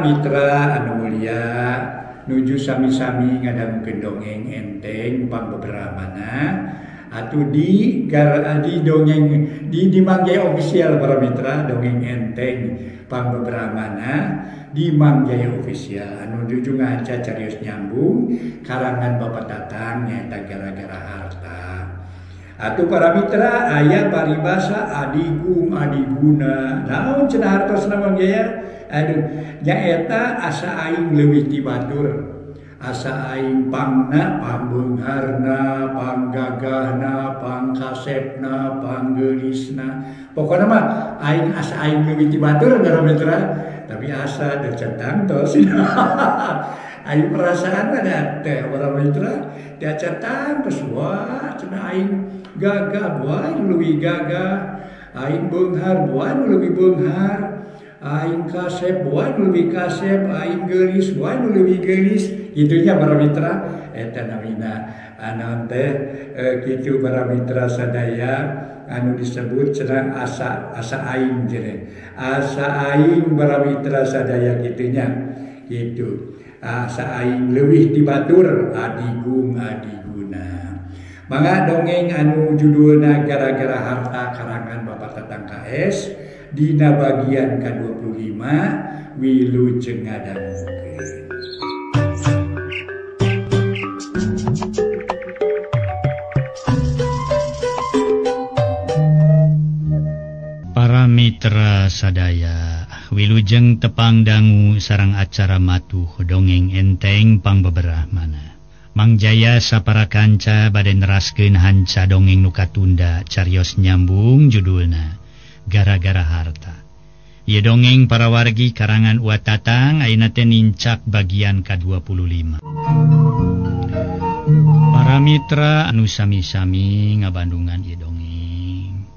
Para mitra anu mulia nuju sami-sami ngadangukeun dongeng enteng pangbeberamana atuh di dongeng di Mang Jaya Official. Para mitra, dongeng enteng pangbeberamana di Mang Jaya Official anu nuju ngaca carios nyambung karangan Bapak Tatang nyaeta Gara-gara Harta. Atuh para mitra, aya paribasa adigung adiguna. Naon cenah hartosna Mang Jaya? Aduh, nyaeta asa aing leuwih ti batur, asa aing pangna, pangbeungharna, panggagahna, pangkasepna, panggeulisna. Pokona mah aing asa aing leuwih ti batur para mitra, tapi asa da can tangtos. Aing perasaan mah da teh para mitra, da can tangtos. Wah, cenah aing gagah, wah leuwih gagah, aing beunghar, wah leuwih beunghar, aing kasep, wah leuwih kasep, aing geulis, wah leuwih geulis. Itunya para mitra, eta namina anu teh kitu para mitra sadaya anu disebut cenah asa asa aing cenah. Asa aing para mitra sadaya kitunya. Gitu. Asa aing leuwih ti batur adigung adiguna. Mangga dongeng anu judulna Gara-gara Harta karangan Bapak Tatang KS dina bagian ka-25 wilujeng ngadangukeun. Para mitra sadaya, wilujeng tepang dangu sareng acara matuh dongeng enteng pangbeberahmana. Mang Jaya sapara kanca bade neraskeun hanca dongeng nu katunda carios nyambung judulna Gara-gara Harta. Ieu dongeng para wargi karangan Uwa Tatang ayeuna teh nincak bagian ka-25. Para mitra anu sami-sami ngabandungan ieu dongeng.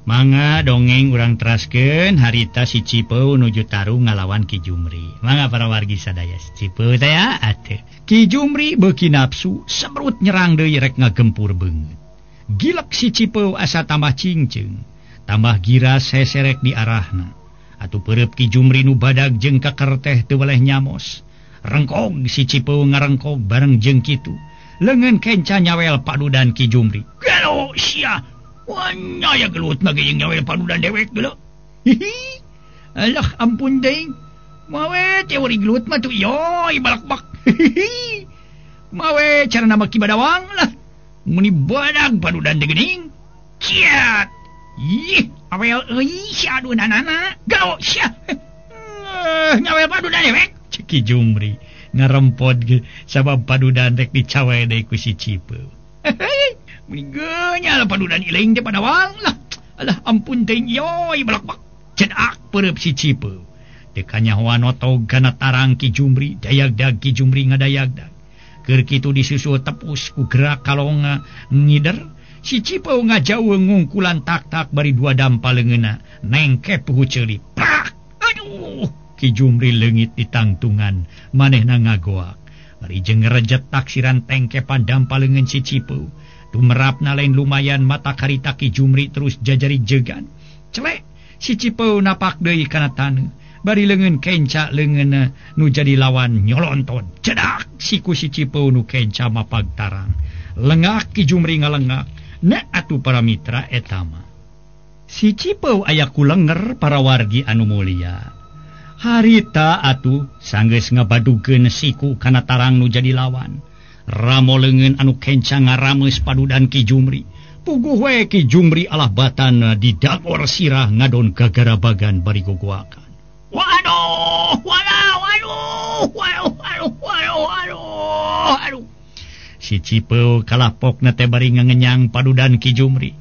Mangga dongeng urang teraskeun harita si Cipeu nuju tarung ngalawan Ki Jumri. Mangga para wargi sadaya, si Cipeu teh ya atuh. Ki Jumri beuki nafsu semrut nyerang deui rek ngagempur beungeut. Gilek si Cipeu asa tambah cingceung, tambah giras heserek di arahna. Atuh peureub Ki Jumri nu badag jeung kaker teh teu weleh nyamos. Rengkog si Cipeu ngarengkog bareng jeung kitu. Leungeun kenca nyawel padudan Ki Jumri. Gelo sia. Wanya ya gelut mah jeung nyawel padudan dewek geuleuh. Hihi. Alah ampun deing. Mawe teori gelut mah tuh yoi balak-bak. Hihi. Mawe cara nama Ki Badawang lah. Muni badag padudan teh geuning. Ciat. Ih, awel euy si adunanana. Gelo sia. Nyawel padudan dewek. Cek Ki Jumri ngarempot ge sabab padudan rek dicawe deui ku si Cipeu. Meninggalnya lah padudan iling teh Padawang lah. Alah ampun teh yoi balak-bak. Cedak peureub si Cipeu. Teu kanyahoan notog kana tarang Ki Jumri, dayag-dag Ki Jumri ngadayag-dag. Keur kitu disusul tepus ku gerak kalonga ngider. Si Cipeu ngajauh ngungkulan tak-tak bari dua dampa leungeunna nengkep puhu ceuli. Prak! Aduh! Ki Jumri leungit di tangtungan, manehna ngagoak. Bari jeung ngerejet taksiran tengkepan dampa leungeun si Cipeu. Tumerapna lain lumayan mata karita Ki Jumri terus jajari jegan. Celek si Cipeu napak deui kana taneuh. Bari leungeun kenca leungeunna nu jadi lawan nyolonton. Cedak siku si Cipeu nu kenca mapag tarang. Lengak Ki Jumri ngalengak. Na atuh para mitra eta mah. Si Cipeu aya ku lenger para wargi anu mulia. Harita atuh sanggeus ngabadugeun siku kana tarang nu jadi lawan. Ramo leungeun anu kenca ngarameus padudan Ki Jumri. Puguh we Ki Jumri alah batan didagor sirah ngadon gagarabagan bari gogoakan. Waduh, waduh, waduh, waduh, waduh, waduh, waduh, aduh. Si Cipeu kalapokna teh bari ngangenyang padudan Ki Jumri.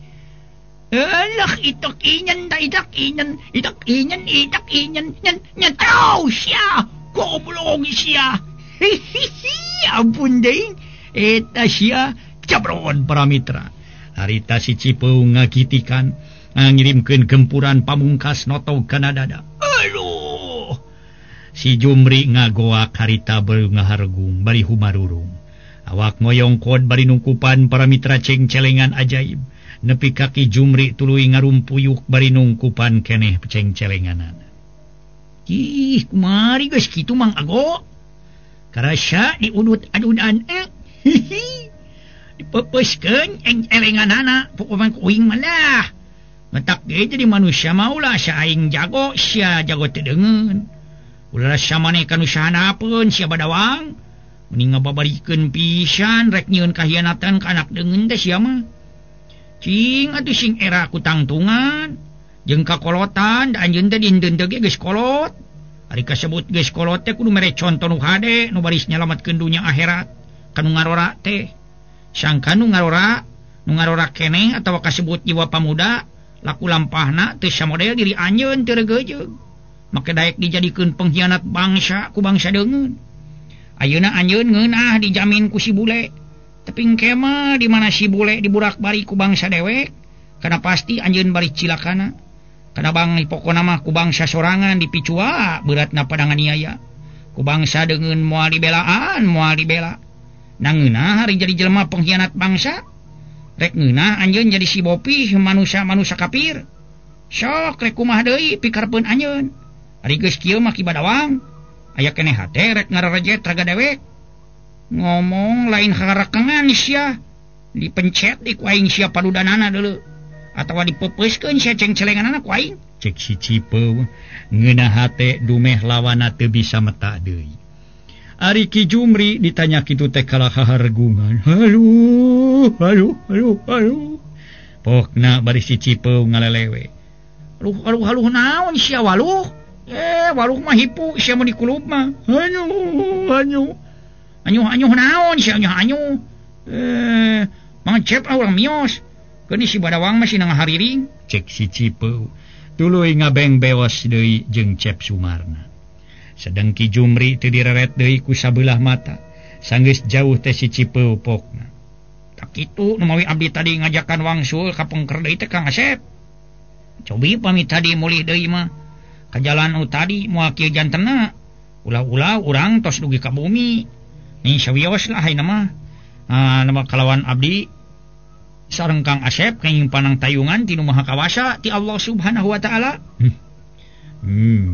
Alah itok inyen ta itok inyen, itok inyen, itok inyen, nyen, nyen. Aduh, sia, goblok sia. Hihihi, ampun deing. Eta sia jabron para mitra. Harita si Cipeu ngagitikan ngirimkeun gempuran pamungkas notog kana dada. Aduh. Si Jumri ngagoak harita beuh ngahargung bari humarurung. Awak moyongkod bari nungkupan para mitra ceng-celengan ajaib. Nepi ka Ki Jumri tuluy ngarumpuyuk bari nungkupan keneh ceng-celenganana. Ih, kumari geus kitu Mang Ago. Karasa diudut adudan hihi. Dipepeuskeun eng-elenganana pokona kuing malah. Matak ge jadi manusia mah ulah sia aing jago, sia jago teu deungeun. Ulah sia maneh ka nu sahanapeun sia badawang. Mending ngababarikeun pisan rek nyieun kahianatan ka anak deungeun teh sia mah. Cing atuh sing era ku tangtungan jeung kakolotan da anjeun teh dinten teh ge geus kolot. Ari kasebut geus kolot teh kudu mere conto nu hade nu baris nyalametkeun dunya akhirat ka nu ngarora teh. Sangka nu ngarora keneh atawa kasebut jiwa pamuda laku lampahna teu samodel diri anjeun teu regejeug. Make daek dijadikeun pengkhianat bangsa ku bangsa deungeun. Ayeuna anjeun ngeunah dijamin ku si bule. Tapi engke mah di mana si bule diburak-bari ku bangsa dewek, kana pasti anjeun bari cilakana. Kana bang pokona mah ku bangsa sorangan dipicua beratna padangan iaya. Ku bangsa deungeun moal dibelaan, moal dibela. Nangeunah hari jadi jelema pengkhianat bangsa. Rek ngeunah anjeun jadi si bopih manusia-manusia kafir. Sok rek kumaha deui pikarepeun anjeun. Ari geus kieu mah ki badawang. Aya keneh hate rek ngarerejet raga dewek. Ngomong lain harakengan sia. Dipencet di ku aing sia padudanana deuleu. Atawa dipepeuskeun sia ceng-celenganana ku aing. Cek si Cipeu ngeunah hate dumeh lawana teu bisa meta deui. Ari Ki Jumri ditanya kitu teh kalah hahargungan. Aduh, aduh, aduh, aduh. Pokna bari si Cipeu ngalelewe. Aduh, aduh, aduh naon sia waluh? Waluh mah hipu sia mun dikulub mah. Anyuh, anyuh. Anyuh, anyuh naon sia anyuh, anyuh. Mang Cep ah urang mios. Keuni si Badawang mah sina ngahariring. Cek si Cipeu. Tuluy ngabeng beos deui jeung Cep Sumarna. Sedang Ki Jumri teu direret deui ku sabelah mata. Sanggeus jauh teh si Cipeu pokna. Tak kitu nu mawi abdi tadi ngajakan wangsul ka pengker deui teh Kang Asep. Cobi pamit tadi mulih deui mah. Ka jalan nu tadi moal kieu jantena. Ulah-ulah urang tos dugi ka bumi. Nih sawios lah ayeuna mah. Ah nama kalawan abdi sareng Kang Asep kenging panang tayungan ti nu Maha Kawasa ti Allah Subhanahu wa taala.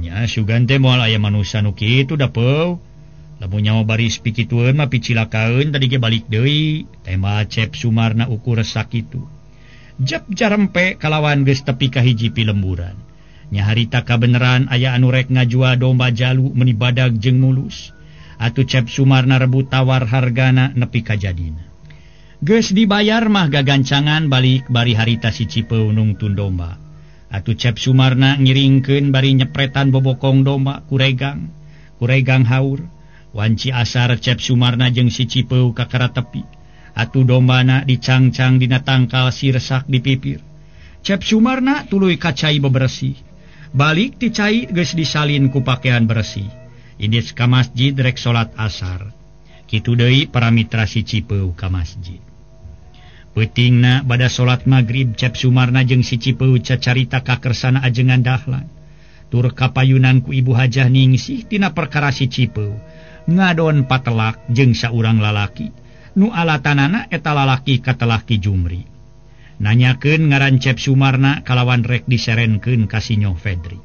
Ya sugan teh moal aya manusa nu kitu da peuh. Lamun nyawa baris pikitueun mah picilakaeun tadi ge balik deui. Tema Cep Sumarna ukur sakitu. Jep jarempe kalawan geus tepi ka hiji pilemburan. Nyaharita kabeneran aya anu rek ngajua domba jalu meuni badag jeung mulus. Atuh Cep Sumarna rebut tawar hargana nepi ka jadina. Geus dibayar mah gagancangan balik bari harita si Cipeu nungtun domba. Atuh Cep Sumarna ngiringkeun bari nyepretan bobokong domba kuregang haur. Wanci asar Cep Sumarna jeung si Cipeu kakara tepi. Atuh dombana dicangcang dina tangkal sirsak di pipir. Cep Sumarna tuluy ka cai bebersih. Balik ti cai geus disalin ku pakaian bersih. Indit ka masjid rek salat asar. Kitu deui para mitra si Cipeu ka masjid. Peutingna bada salat magrib Cep Sumarna jeung si Cipeu cacarita kakersana ajengan Dahlan. Tur kapayunan ku Ibu Hajah Ningsih tina perkara si Cipeu ngadon patelak jeung saurang lalaki. Nu alatanana eta lalaki katelah Ki Jumri. Nanyakeun ngaran Cep Sumarna kalawan rek diserenkeun ka Sinyo Fedri.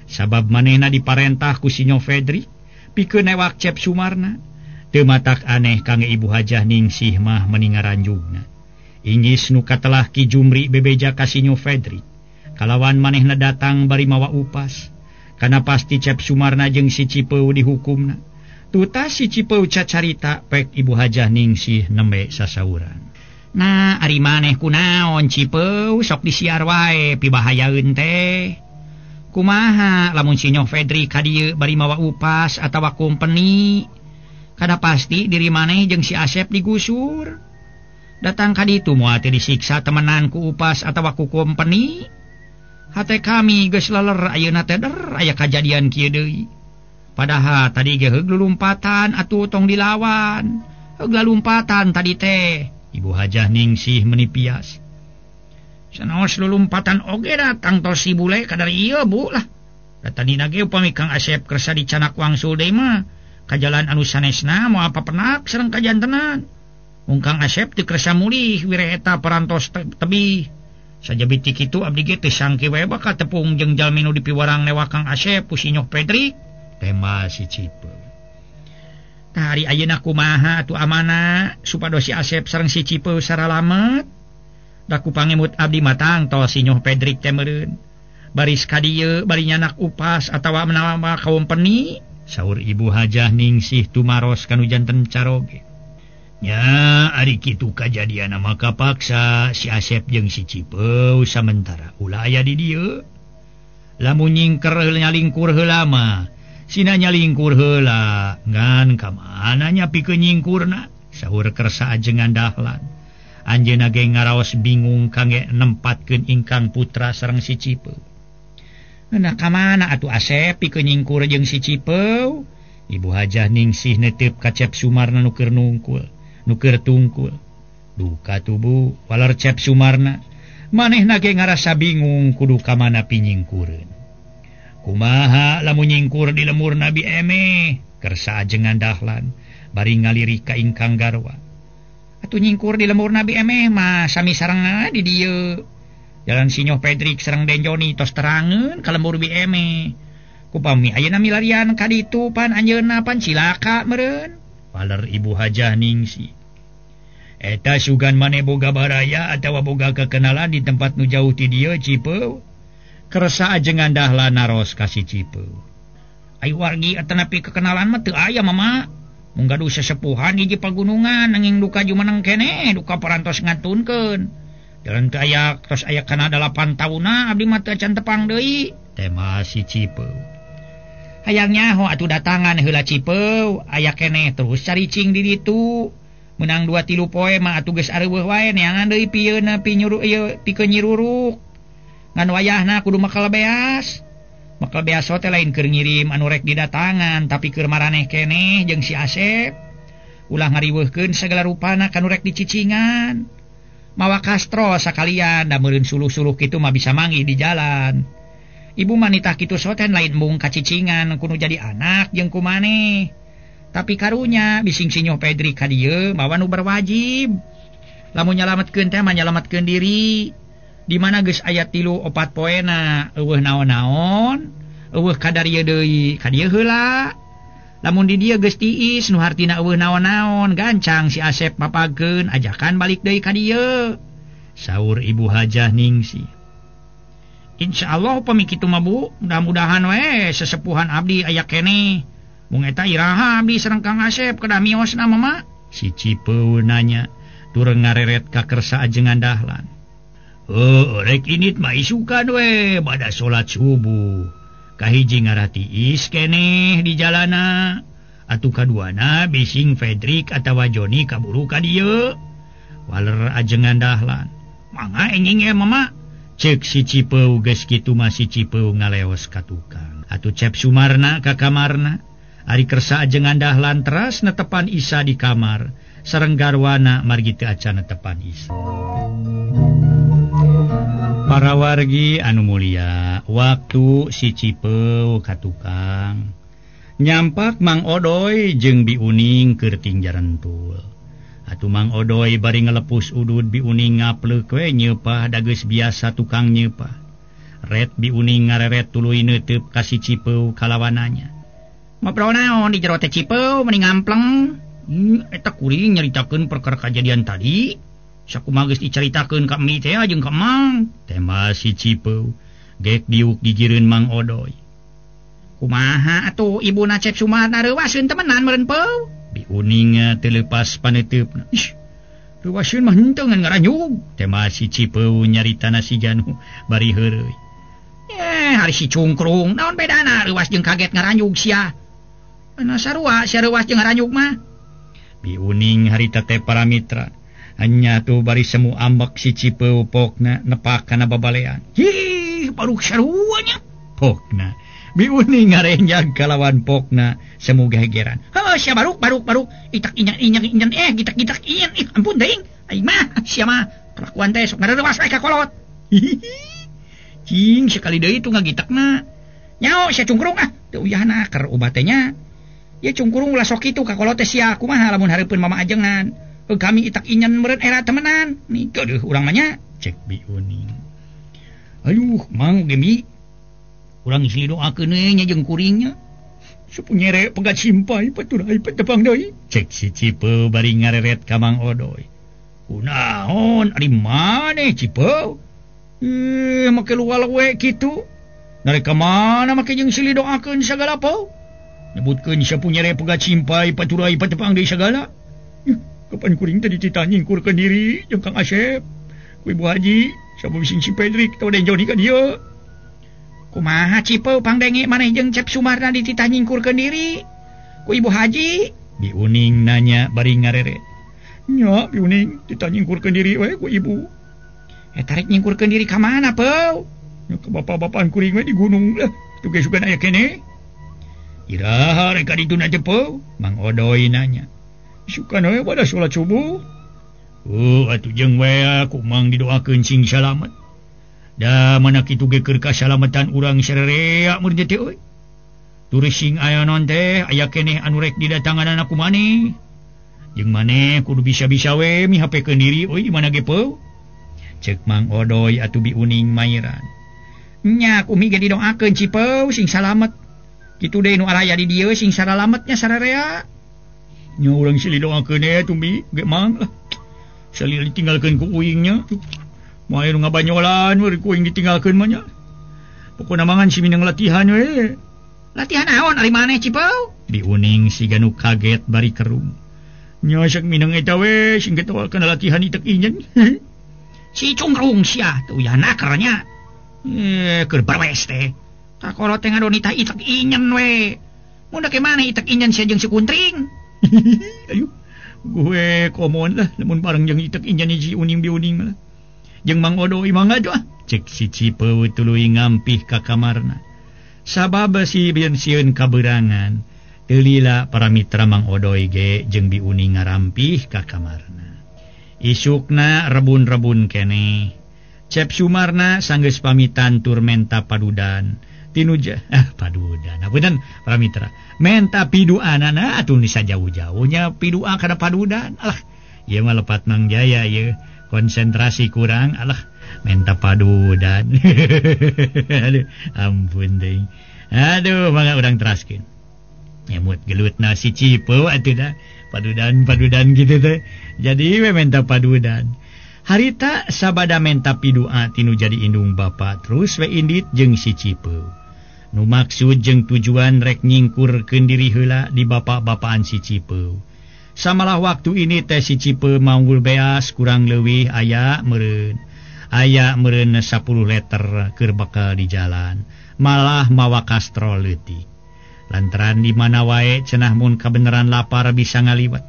Sabab manehna diparentah ku Sinyo Fedri pikeun newak Cep Sumarna. Teu matak aneh kangge Ibu Hajah Ningsih mah meni ngaranjugna. Ingis nu katelah Ki Jumri bebeja ka Sinyo Fedri. Kalawan manehna datang bari mawa upas. Kana pasti Cep Sumarna jeung si Cipeu dihukumna. Tutas si Cipeu cacarita pek Ibu Hajah Ningsih nembe sasauran. Nah, ari maneh kunaon Cipeu sok disiar wae pibahayaeun teh. Kumaha lamun Sinyo Fedri ka dieu bari mawa upas atawa kumpeni. Kada pasti diri maneh jeung si Asep digusur. Datang ka ditu moal teu disiksa temenan ku upas atawa ku kumpeni. Hate kami geus leler ayeuna teh der aya kajadian kieu deui. Padahal tadi ge heug lulumpatan atuh tong dilawan. Heug lalumpatan tadi teh. Ibu Hajah Ningsih meni pias. Sanaos lulumpatan oge datang tos si bule ka dari ieu Bu lah. Da tadina ge upami Kang Asep kersa dicanak wangsul deui mah ka jalan anu sanesna moal papenak sareng kajantenan. Mung Kang Asep teu kersa mulih wire eta parantos tebih. Sajabi ti kitu abdi ge teu sangki we bakal tepung jeung jalmi nu dipiwarang lewat Kang Asep ku si Nyoh Pedrik. Tema si Cipeu. Tah ari ayeuna kumaha atuh amana supados si Asep sareng si Cipeu saralamet? Da ku pangemut abdi mah tangtos si Nyoh Pedrik teh meureun. Baris ka dieu bari nyanak upas atawa menawa kaum peni. Saur Ibu Hajah Ningsih tumaros kanu janten caroge. Nya ari kitu kajadianna maka paksa si Asep jeung si Cipeu samentara ulah aya di dieu. Lamun nyingker nyalingkur heula mah sina nyalingkur heula ngan ka mana nya pikeun nyingkurna. Saur Kersa ajengan Dahlan. Anjeunna ge ngaraos bingung kangge nempatkeun ingkang putra sareng si Cipeu. Nah ka mana atuh Asep pikeun nyingkur jeung si Cipeu? Ibu Hajah Ningsih netep ka Cep Sumarna nu keur nungkul, nu keur tungkul. Duka tubuh waler Cep Sumarna. Manehna ge ngarasa bingung kudu ka mana pinyingkureun. Kumaha lamun nyingkur di lemur Nabi Eme? Kersa ajengan Dahlan bari ngalirik ka ingkang garwa. Atuh nyingkur di lemur Nabi Eme mah sami sareng di dieu. Jalan si Nyoh Pedrik sareng Den Joni tos terangeun ka lembur Bi Eme. Kupami ayeuna milarian ka ditu pan anjeunna pan cilaka meureun. Paler Ibu Hajah Ningsih. Eta sugan maneh boga baraya atawa boga kekenalan di tempat nu jauh ti dieu Cipeu. Kersa ajengan Dahlan naros ka si Cipeu. Ai wargi atanapi kekenalan mah teu aya mama. Mung gaduh sesepuhan hiji pagunungan nanging duka jumeneng keneh duka parantos ngatunkeun. Jalan teu aya tos aya kana 8 taunna abdi mah teu acan tepang deui. Tema si Cipeu. Hayang nyaho atuh datangan heula Cipeu, aya keneh terus caricing di ditu. Menang 2-3 poe mah atuh geus areuweuh wae neangan deui pieuna pinyuru ieu pikeun nyiruruk. Ngan wayahna kudu makal beas. Makal beas teh lain keur ngirim anu rek didatangan tapi keur maraneh keneh jeung si Asep. Ulah ngariweuhkeun sagala rupana kanu rek dicicingan. Mawa kastro sakalian da meureun suluh-suluh kitu mah bisa manggih di jalan. Ibu manitah kitu soten lain mung kacicingan kudu jadi anak jeung kumaneh. Tapi karunya bising si Nyoh Pedrik ka dieu mawa nu berwajib. Lamun nyalametkeun teh mah nyalametkeun diri. Di mana geus aya 3-4 poena eueuh naon-naon, eueuh kadar ieu deui ka dieu heula. Lamun di dieu geus tiis nu hartina eueuh naon-naon, gancang si Asep mapageun ajakan balik deui ka dieu. Saur Ibu Hajah Ningsih. Insyaallah upami kitu mah Bu, mudah-mudahan we sesepuhan abdi aya keneh. Mung eta iraha abdi sareng Kang Asep kedah miosna mama. Si Cipeu nanya tureng ngareret ka Kersa ajengan Dahlan. Oh, rek init mah isukan we bada salat subuh. Kahiji ngarah tiis keneh di jalana. Atuh kaduana bising Fredrik atawa Joni kaburu ka dieu. Waler ajengan Dahlan. Mangga enjing ye mama. Cek si Cipeu geus kitu mah si Cipeu ngaleos ka tukang. Atuh Cep Sumarna ka kamarna. Ari Kersa ajengan Dahlan teras netepan Isa di kamar. Sareng garwana margi teu acan netepan Isa. Para wargi anu mulia, waktu si Cipeu ka tukang nyampak Mang Odoy jeung Bi Uning keur tingjarentul. Atuh Mang Odoy bari ngalepus udud Bi Uning ngapleuk we nyeupah da geus biasa tukang nyeupah. Ret Bi Uning ngareret tuluy neuteup ka si Cipeu kalawananya. Ngobrol naon di jero teh Cipeu meni ngampleng. Eta kuring nyaritakeun perkara kajadian tadi. Sakumaha geus dicaritakeun ka mi teh jeung ka Mang. Tema si Cipeu gek diuk gigireun Mang Odoy. Kumaha atuh ibuna Cep Sumarna reuwaseun temenan meureun Peu? Bi Uning teu leupas paneuteup. Ih, reuwaseun mah henteu ngan ngaranyug. Tema si Cipeu nyaritana si Janu bari heureuy. Hari si cungkrung naon bedana reuwas jeung kaget ngaranyug sia. Ana sarua sia reuwas jeung ngaranyug mah. Bi Uning harita teh para mitra. Anya tuh bari semu ambek si Cipeu pokna nepak kana babalean. Hih, baru sarua nya pokna. Bi Uning ngarenjag kalawan pokna semu gegeran. Heuh, sia baruk baruk baruk itak inyak inyak inyan gitak-gitak ian ih ampun deing. Aing mah sia mah kelakuan teh sok ngareuwas we ka kolot. Cing sekali deui tu ngagitakna. Nyao sia cungkrung ah, teu uyahna keur obat teh nya. Ye cungkrung ulah sok kitu ka kolot teh sia kumaha lamun hareupeun mama ajengan. Kami itak inyan meureun era temenan. Nih geudeuh urang mah nya. Cek Bi Uning. Aduh mang gemi urang silih doakeun we nya jeung kuringnya. Sapunyere pegat simpai paturai patepang deui. Cek si Cipeu bari ngareret ka Mang Odoy. Kunaon ari maneh Cipeu? Make lual we kitu. Narek ka mana make jeung silih doakeun sagala pau? Nyebutkeun sapunyere pegat simpai paturai patepang deui sagala. Kapan kuring teh dititah nyingkurkeun diri jeung Kang Asep. Ku Ibu Haji, sabab sing si Pedrik tau den Joni ka dieu. Kumaha Cipeu pangdenge maneh jeung Cep Sumarna dititah nyingkurkeun diri ku Ibu Haji? Bi Uning nanya bari ngareret. Nya Bi Uning dititah nyingkurkeun diri we ku ibu. Eta rek nyingkurkeun diri ka mana Peu? Nya ka bapak-bapakan kuring we di gunung lah. Kitu ge sugan aya keneh. Iraha rek ka dituna teh Peu? Mang Odoy nanya. Sukan we pada salat subuh. Oh atuh jeung we ku Mang didoakeun sing salamet. Da mana kitu ge keur kasalamatan urang sarerea mun teh euy. Turis sing aya non teh aya keneh anu rek didatanganana ku maneh. Jeung maneh kudu bisa-bisa we mihapekeun diri euy di mana ge Peu. Ceuk Mang Odoy atuh Bi Uning mairan. Nya ku mi ge didoakeun Cipeu sing salamet. Kitu deui nu araya di dieu sing saralametnya sarerea. Nya urang silih doakeun we atuh Mi ge Mang lah. Salih ditinggalkeun ku uingnya. Moal nu ngabanyolan we ku uing ditinggalkeun mah nya. Pokona mangan si minang latihan we. Latihan naon ari maneh Cipeu? Bi Uning siga nu kaget bari kerung. Nya sok minang eta we sing getol kana latihan itek inyen. Si cungkrung sia teu uyah nakernya. Keur barwes teh. Kakoro teh ngadonita itek inyen we. Mun dake maneh itek inyen sia jeung si Kuntring. Aduh. Gue komon lah lamun bareng jeung itek inyen si Uning Bi Uning lah. Jeung Mang Odoy mangga tuh ah. Cek si Cipeu tuluy ngampih ka kamarna. Sabab si sieun kaberangan. Teu lila para mitra Mang Odoy ge jeung Bi Uning ngarampih ka kamarna. Isukna rebun-rebun keneh. Cep Sumarna sanggeus pamitan tur menta padudan. Tinuja padudan. Apunten para mitra. Menta piduanana atuh bisa jauh-jauhnya pidua kana padudan. Alah, ieu mah lepat Mang Jaya ieu. Konsentrasi kurang, alah menta padudan. Aduh, ampun deui. Aduh, mangga urang teraskeun. Nyemut gelutna si Cipeu atuh da. Padudan-padudan gitu teh. Jadi we menta padudan. Harita sabada menta pidua tinu jadi indung bapa terus we indit jeung si Cipeu. Nu maksud jeung tujuan rek nyingkurkeun diri heula di bapak-bapaan si Cipeu. Samalah waktu ini teh si Cipeu manggul beas kurang leuwih aya meureun. Aya meureun 10 liter keur bakal di jalan. Malah mawa kastrol leutik. Lantaran di mana wae cenah mun kabeneran lapar bisa ngaliwat.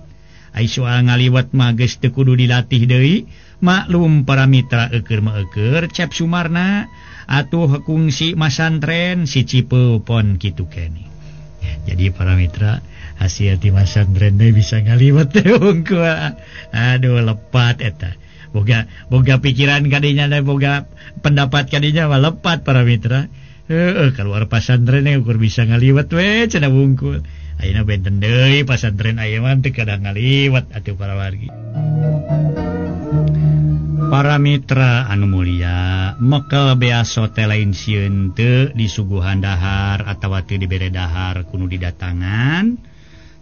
Ai soal ngaliwat mah geus teu kudu dilatih deui. Maklum para mitra eukeur mah eukeur Cep Sumarna atuh kungsi masantren si Cipeu pon kitu keneh. Jadi para mitra hasil ti masantren teh bisa ngaliwat teh hungkul. Aduh lepat eta. Boga pikiran kadinya teh boga pendapat kadinya mah lepat para mitra. Heeh keluar pasantren teh ukur bisa ngaliwat we cenah wungkul. Ayeuna benten deui pasantren aya mah teu kadang ngaliwat atuh para wargi. Para mitra anu mulia, mekel beaso teh lain sieun teu disuguhan dahar atawa teu dibere dahar kudu didatangan,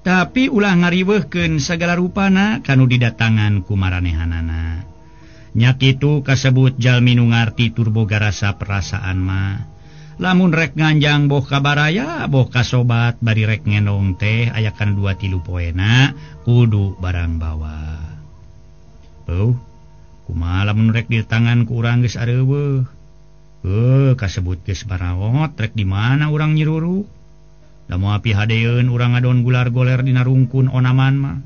tapi ulah ngariweuhkeun sagala rupana kanu didatangan ku maranehanana. Nya kitu kasebut jalmi nu ngarti tur boga rasa perasaan mah. Lamun rek nganjang boh ka baraya boh ka sobat bari rek ngendong teh aya kana 2-3 poena kudu barang bawa. Beuh, kumaha lamun rek di tangan ku urang geus areuweuh. Kasebut geus barawot rek di mana urang nyiruruk. Da moal pihadeun urang ngadon gular goler dina rungkun onaman mah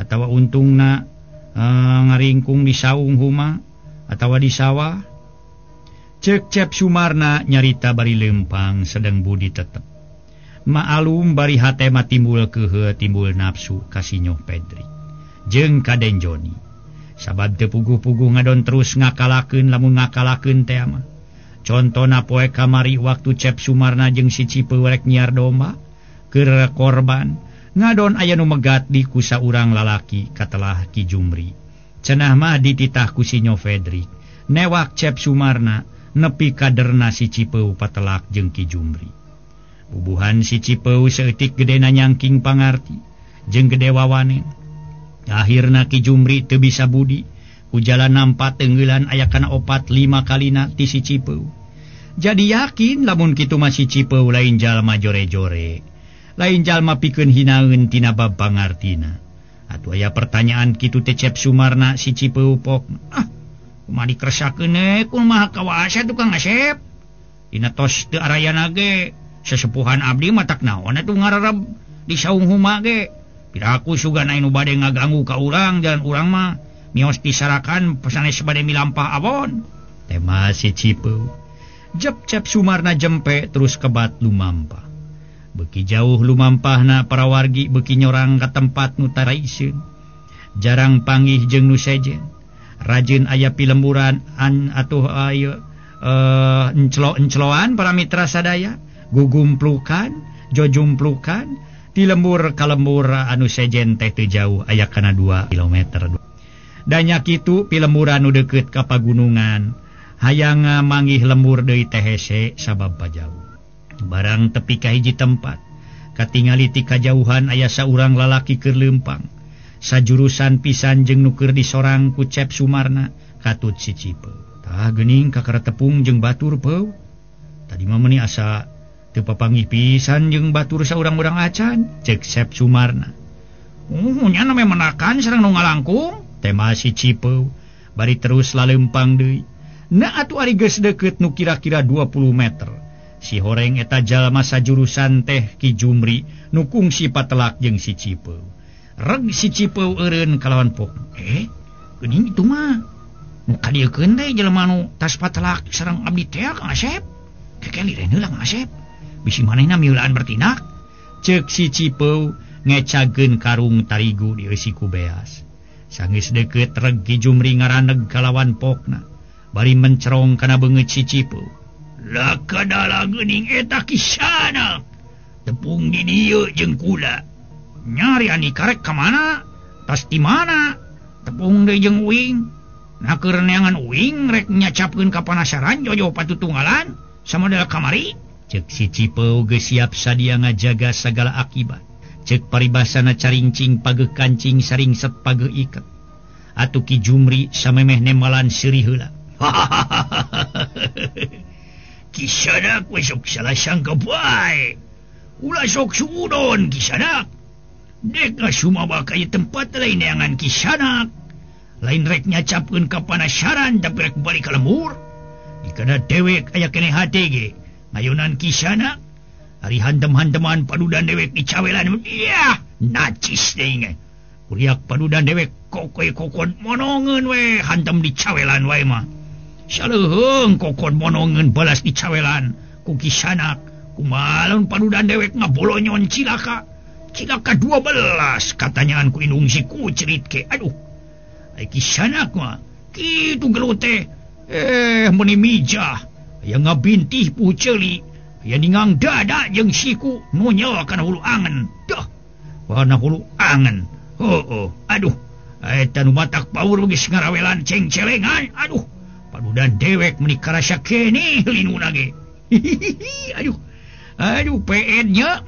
atawa untungna ngaringkung di saung huma atawa di sawah. Cek Cep Sumarna nyarita bari lempang sedang budi tetep. Maalum bari hate mah timbul kehe timbul nafsu ka si Nyoh Pedri jeung ka Den Joni. Sabab teu puguh-puguh ngadon terus ngakalakeun lamun ngakalakeun teh mah. Contona poe kamari waktu Cep Sumarna jeung si Cipeu rek nyiar domba keur korban ngadon aya nu megat di ku saurang lalaki katelah Ki Jumri. Cenah mah dititah ku si Nyoh Fedrik. Newak Cep Sumarna Nepi kaderna si Cipeu patelak jeung Ki Jumri. Bubuhan si Cipeu saeutik gedena nyangking pangarti jeung gede wawanen. Akhirna Ki Jumri teu bisa budi ku jalan nampa tenggelan aya kana 4-5 kalina ti si Cipeu. Jadi yakin lamun kitu mah si Cipeu lain jalma jore-jore, lain jalma pikeun hinaeun tina bab pangartina. Atuh aya pertanyaan kitu teh Cep Sumarna si Cipeu pok. Ah, kumaha dikeresakeun we kumaha kawasa tukang Asep. Dina tos teu arayana ge sesepuhan abdi mah tak naon atuh ngararab di saung huma ge. Piraku sugan anu bade ngaganggu ka urang jalan urang mah mios disarakan sanes bade milampah awon. Tema si Cipeu. Jep Cep Sumarna jempe terus kebat lumampah. Beki jauh lumampahna para wargi beki nyorang ka tempat nu taraiseun. Jarang panggih jeung nu sejen. Rajin aya pilemburan an atuh ayo enclo-encloan para mitra sadaya, gugumplukan, jojumplukan, ti lembur ka lembur anu sejen teh teu jauh aya kana 2 kilometer. Danya kitu pilemburan nu deukeut ka pagunungan. Hayang manggih lembur deui teh hese sabab pajauh. Barang tepi ka hiji tempat, katingali ti kajauhan aya saurang lalaki keur leumpang. Sajurusan pisan jeung nu keur disorang ku Cep Sumarna katut si Cipeu. Tah geuning kakara tepung jeung batur peu. Tadi mah meuni asa teu papanggih pisan jeung batur saurang-urang acan, ceuk Cep Sumarna. Nya na menakan sareng nu ngalangkung, tema si Cipeu bari terus laleumpang deui. Nah atuh ari geus deukeut nu kira-kira 20 meter. Si horeng eta jalma sajurusan teh Ki Jumri nu kungsi patelak jeung si Cipeu. Reg si Cipeu eureun kalawan pok. Geuning itu mah. Nu kadieukeun teh jelema nu tas patelak sareng abdi teh Kang Asep. Keke liren heula Kang Asep. Bisi manehna miulaan bertindak. Ceuk si Cipeu ngecageun karung tarigu dieusi ku beas. Sanggeus deukeut reg Ki Jumri ngaraneg kalawan pokna. Bari mencerong kana beungeut si Cipeu. Lakadala geuning eta kisana. Tepung di dieu jeung kula. Nyari ani karek ka mana? Tas di mana? Tepung deui jeung uing. Nah keur neangan uing rek nyacapkeun ka panasaran jojo patutunggalan samodel kamari. Ceuk si Cipeu geus siap sadia ngajaga sagala akibat. Ceuk paribasana caringcing pageuh kancing saringset pageuh iket. Atuh Ki Jumri samemeh nemalan seuri heula. Kisanak we sok salah sangka bae. Ulah sok suudon kisanak. Dek sumaba ka ieu tempat lain neangan kisanak. Lain rek nyacapkeun ka panasaran tapi rek balik ka lembur. Dikana dewek aya keneh hate ge. Ngayunan kisanak. Ari hantem-hanteman padudan dewek dicawelan. Iah, najis deui ge. Kuriak padudan dewek kokoy kokon monongeun we hantem dicawelan wae mah. Saleuheung kokon monongeun balas dicawelan ku kisanak. Kumaha padudan dewek ngabolonyon cilaka. Cilaka 12 katanyaan ku indung si kucerit ke. Aduh. Ai kisanak mah kitu gelut teh. Meuni mijah. Aya ngabintih puceuli. Aya ningang dada jeung siku nonyel kana hulu angen. Duh. Warna hulu angen. Heueuh, aduh. Eta nu matak paur geus ngarawelan cengcelengan. Aduh. Padudan dewek meuni karasa keneh linuna ge. Aduh. Aduh PN nya.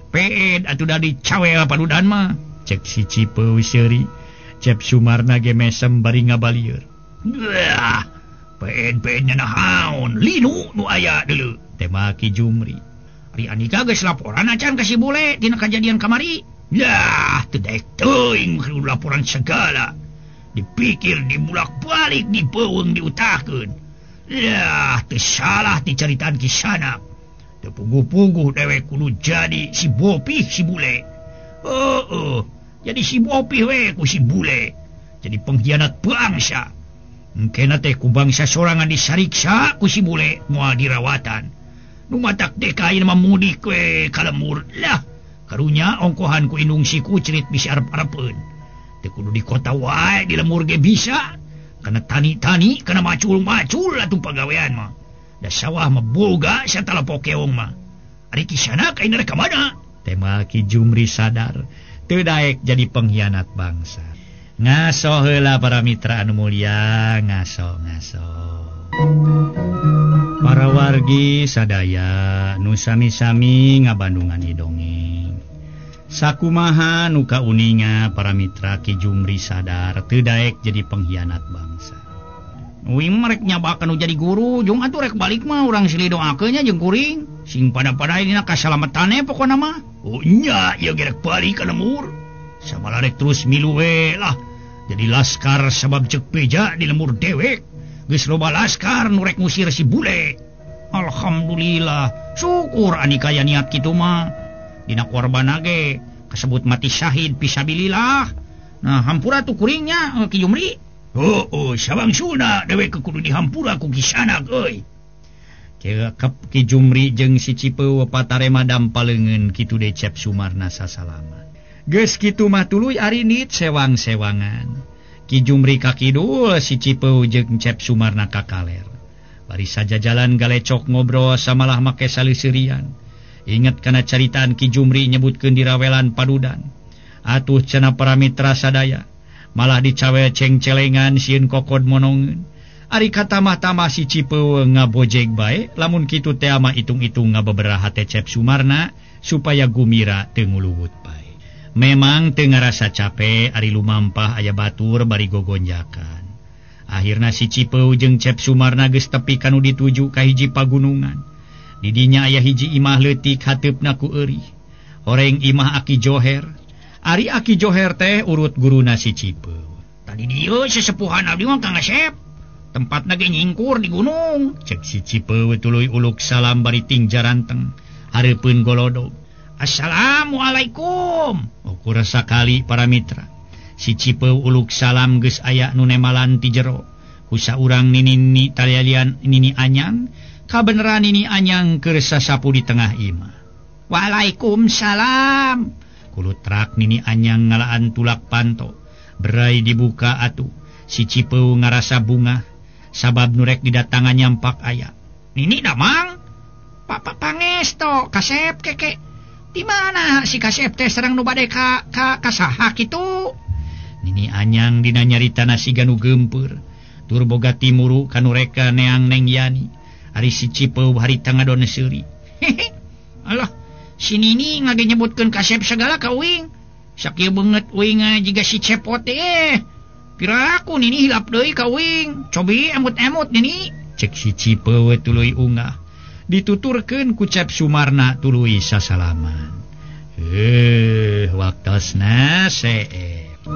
PN atuh da dicawel padudan mah. Cek si Cipeu seuri. Cep Sumarna ge mesem bari ngabalieur. Wah, PN PN nya naon? Linu nu aya deuleu. Tema Ki Jumri. Ari Andika geus laporan acan ka si bule tina kajadian kamari. Lah, teu daek teuing kudu laporan segala. Dipikir dibulak-balik dibeuweung diutahkeun. Lah, teu salah dicaritaan kisanak. Teu puguh-puguh dewek kudu jadi si bopih si bule. Heueuh, jadi si bopih we ku si bule. Jadi pengkhianat bangsa. Engkena teh ku bangsa sorangan disariksa ku si bule moal dirawatan. Nu matak deka ieu mah mudik we ka lembur. Lah, karunya ongkohan ku indung si kucerit bisa arep-arepeun. Teu kudu di kota wae di lembur ge bisa. Kana tani-tani, kana macul-macul atuh pagawean mah. Da sawah mah boga satala pokeong mah. Ari kisana kaina rek ka mana? Tema Ki Jumri sadar teu daek jadi pengkhianat bangsa. Ngaso heula para mitra anu mulia, ngaso ngaso. Para wargi sadaya nu sami-sami ngabandungan dongeng. Sakumaha nu kauninga para mitra Ki Jumri sadar teu daek jadi pengkhianat bangsa. Uing mah rek nyabakan nu jadi guru, jung atuh rek balik mah urang silih doakeun nya jeung kuring. Sing pada-pada dina kasalametane pokona mah. Oh nya ieu ge rek balik ka lembur. Sabala rek terus milu we lah. Jadi laskar sabab ceuk beja di lembur dewek. Geus loba laskar nu rek ngusir si bule. Alhamdulillah, syukur ani kaya niat kitu mah. Dina korban ge kasebut mati syahid fisabilillah. Nah, hampura tuh kuringnya Ki Jumri. Oh, sabang suna dewek kudu dihampura ku kisanak euy. Ki Jumri jeung si Cipeu patarema dampaleungeun kitu de Cep Sumarna sasalaman. Geus kitu mah tuluy arinit sewang-sewangan. Ki Jumri ka kidul, si Cipeu jeung Cep Sumarna ka kaler. Bari sajajalan galecok ngobrol samalah make saleuserian. Inget kana caritaan Ki Jumri nyebutkeun dirawelan padudan. Atuh cenah para mitra sadaya, malah dicawe ceng-celengan sieun kokod monongeun. Ari katamah-tamah si Cipeu ngabojeg bae, lamun kitu teh mah itung-itung ngabeberaha teh Cep Sumarna supaya gumira teu nguluwut bae. Memang teu ngarasa cape ari lumampah aya batur bari gogonjakan. Akhirna si Cipeu jeung Cep Sumarna geus tepi kanu dituju ka hiji pagunungan. Didinya aya hiji imah leutik hateupna ku eurih. Horeng imah Aki Joher. Ari Aki Joher teh urut guruna si Cipeu. Tadi dieu sesepuhan abdi mah Kang Asep. Tempatna ge nyingkur di gunung. Cek si Cipeu tuluy uluk salam bari tingjaranteng hareupeun golodog. Assalamualaikum. Ukur sakali para mitra. Si Cipeu uluk salam geus aya nu nemalan ti jero. Ku saurang nini talialian nini anyang, kabeneran nini anyang keur sasapu di tengah imah. Waalaikumsalam. Kulutrak nini anyang ngalaan tulak panto. Berai dibuka atuh. Si Cipeu ngarasa bungah sabab nu rek didatangan nyampak aya. Nini damang? Papa pangesto kasep keke. Di mana si kasep teh serang nu bade ka saha kitu? Nini anyang dina nyaritana siga nu geumpeur. Tur boga timuru kanu reka neang Neng Yani. Ari si Cipeu harita ngadon seuri. Hehe. Alah, si Nini ngage nyebutkeun kasep segala ka uing. Sakieu beungeut uing jiga si Cepot teh. Piraku Nini hilap deui ka uing. Cobi emut-emut Nini. Cek si Cipeu tuluy ungah. Dituturkeun ku Cep Sumarna tuluy sasalaman. Waktosna seep.